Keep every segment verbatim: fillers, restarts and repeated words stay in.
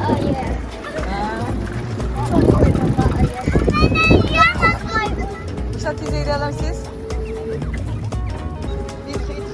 Çok oynadı. İnşallah tez eğilerler siz. Bir, iki, üç.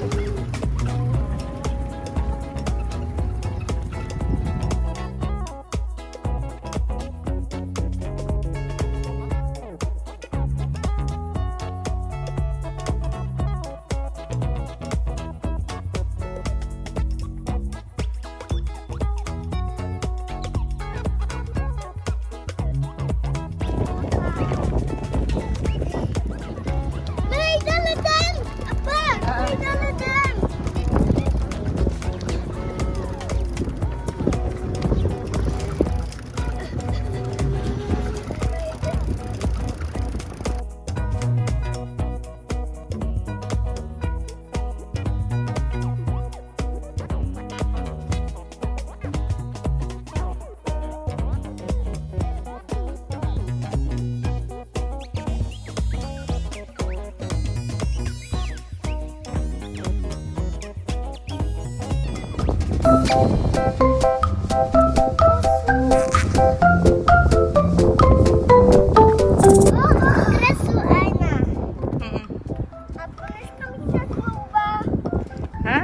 ھە؟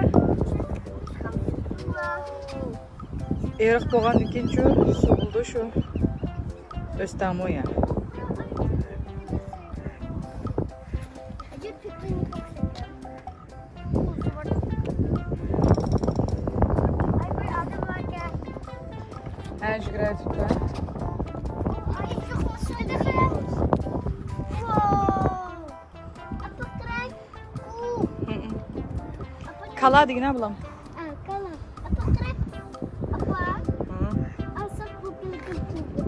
ئېرىق بولغاندىن كېيىن شۇ سۇ بولىدۇ، شۇ ئۆستەڭمۇ يا؟ ھە، يۈگۈرۈۋېتىپتۇ. كالا دېگىنە بۇلام. ئا، كالا. ئاپا، قاراپ. ئاپا. ھە؟ ئالساق بۇ بىلگىن تۇرۇپتۇ.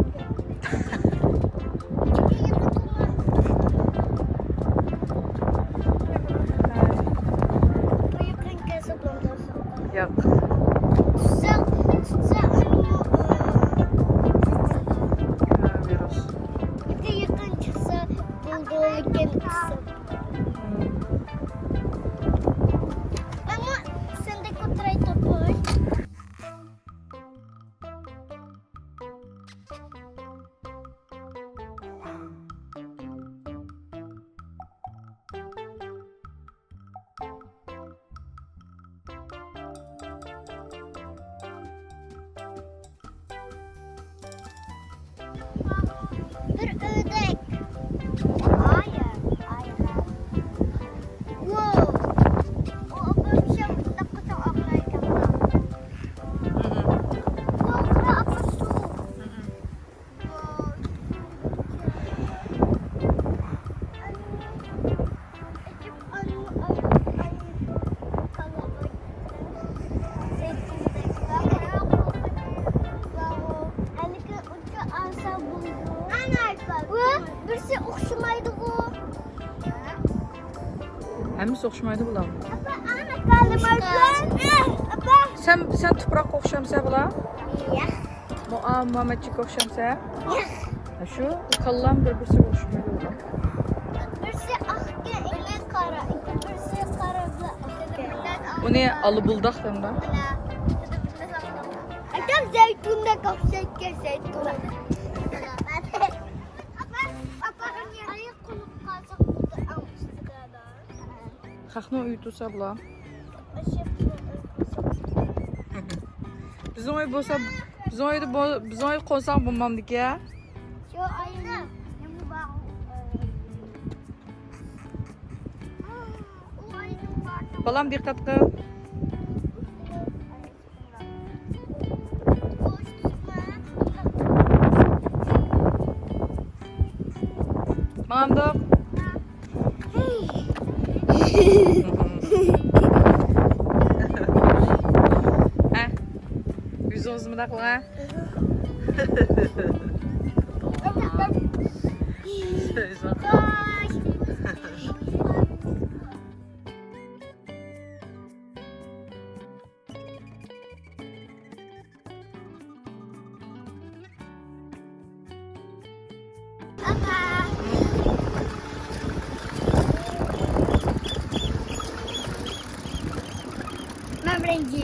بۇ يېقىن كەلسە بولدى. ياق. تۇتسا، تۇتسا، ئۇنىمۇ، ئا، ھە، ۋىرۇس. بىزگە يېقىن چىقسا بولدى، لېكىن تۇتسا. ماما، سەندەك ئولتۇراي توپۇر. بىر ئۆردەك. ھايا، ھايا. ۋو. ئۇ ئاپام شۇنداق قىلسا ئاغلايدۇ. ۋو، قارا ئاپام شۇ. بىرسى ئوخشىمايدىغۇ. ھەممىسى ئوخشىمايدۇ بۇلار. سەن، سەن تۇپراققا ئوخشامسەن بۇلار؟ ياق. مۇئا، مۇھەممەتجىككە ئوخشامسەن؟ ياق. ھە، شۇ كاللام بىر-بىرسىگە ئوخشىمايدۇ بۇلار. بىرسى ئاق ئىكەن، قارا ئىكەن، بىرسى قارا بىلەن ئاق ئىكەن. ئۇنى ئالا بۇلداق دەمدۇ؟ ئاكام زەيتۇندەك ئوخشايدىكەن، زەيتۇن. خەقنىڭ ئۆيى تۇرسا بۇلار. بىزنىڭ ئۆي بولسا، بىزنىڭ ئۆيدە بول-، بىزنىڭ ئۆيگە قونساڭ بولمامدىكەن. بالام، دىققەت قىل. ماڭامدۇق؟ ھە؟ يۈزىڭىزنى مۇنداق قىلىڭ، ھە؟ مەن بىرىنچى.